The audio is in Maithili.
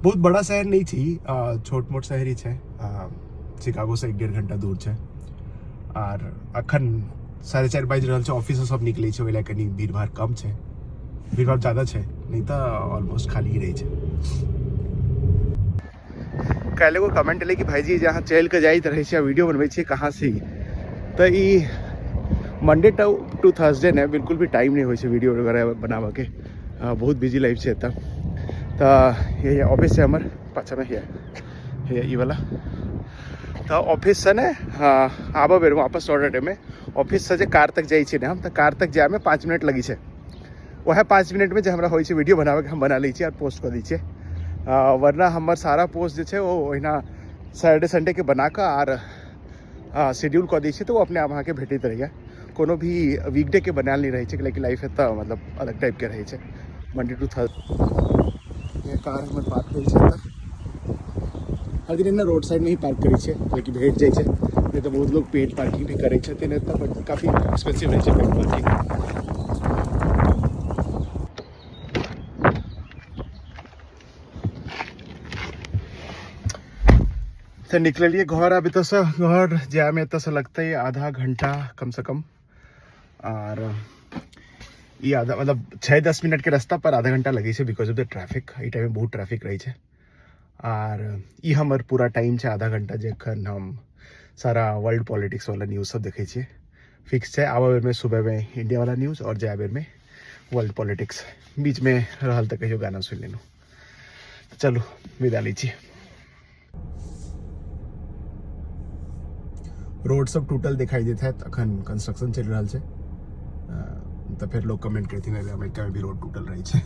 बहुत बड़ा शहर नहीं छै, छोट मोट शहर ही छै। शिकागोसँ 1-1.5 घंटा दूर छै। आर अखन 4:30 बाजि रहल छै, ऑफिससँ सब निकलै छै, ओहि लए कनि भीड़ भाड़ कम छै। भीड़ भाड़ ज्यादा छै नहि तऽ ऑलमोस्ट खाली ही रहै छै। काल्हि एगो कमेंट एलै कि भाईजी, जे अहाँ चलि कऽ जाइत रहै छियै, वीडियो बनबै छियै, कहाँ से? तऽ ई मंडे टू टू थर्सडे ने बिल्कुल भी टाइम नहि होइ छै वीडियो वगैरह बनाबऽके। बहुत बिजी लाइफ छै एतऽ। तऽ ये ऑफिस छै हमर पाछामे, हे हे ई वाला। तऽ ऑफिससँ ने आबऽ बेरमे, वापस लौटऽ टाइममे, ऑफिससँ जे कार तक जाइ छियै ने हम, तऽ कार तक जायमे 5 मिनट लगै छै। वएह 5 मिनटमे जे हमरा होइ छै वीडियो बनाबऽके, हम बना लै छियै आओर पोस्ट कऽ दै छियै। वरना हमर सारा पोस्ट जे छै, ओ ओहिना सैटरडे संडेके बना कऽ आर शेड्यूल कऽ दै छियै, तऽ ओ अपने आप अहाँके भेटैत रहैए। कोनो भी वीकडे के बनायल नहि रहै छै, लेकिन लाइफ एतऽ मतलब अलग टाइपके रहै छै। मंडे टू थर्सडे कार हमर पार्क भेल छै एतऽ। हर दिन रोड साइडमे ही पार्क करै छियै, लेकिन भेट जाइ छै। नहि तऽ बहुत लोग पेड पार्किंग भी करै छथिन एतऽ, बट काफी एक्सपेंसिव रहै छै पेड पार्किंग। तऽ निकललियै घर। आब एतऽसँ घर जायमे एतऽसँ लगतै आधा घंटा कमसँ कम। आर ई आधा, मतलब 6-10 मिनटके रास्ता पर आधा घंटा लगै छै because of the traffic. एहि टाइममे बहुत ट्रैफिक रहै छै। आर ई हमर पूरा टाइम छै, आधा घंटा, जे एखन हम सारा वर्ल्ड पॉलिटिक्स वाला न्यूज़ सब देखै छियै। फिक्स छै, आबऽ बेरमे सुबहमे इंडिया वाला न्यूज़ आओर जाय बेरमे वर्ल्ड पॉलिटिक्स। बीचमे रहल तऽ कहियो गाना सुनि लेलहुँ। तऽ चलू, विदा लै छी। रोड सब टूटल दिखाई देता है, अखन कंस्ट्रक्शन चलि रहल छै। तऽ फेर लोग कमेंट करथिन, अरे, अमेरिका में भी रोड टूटल रहै छै।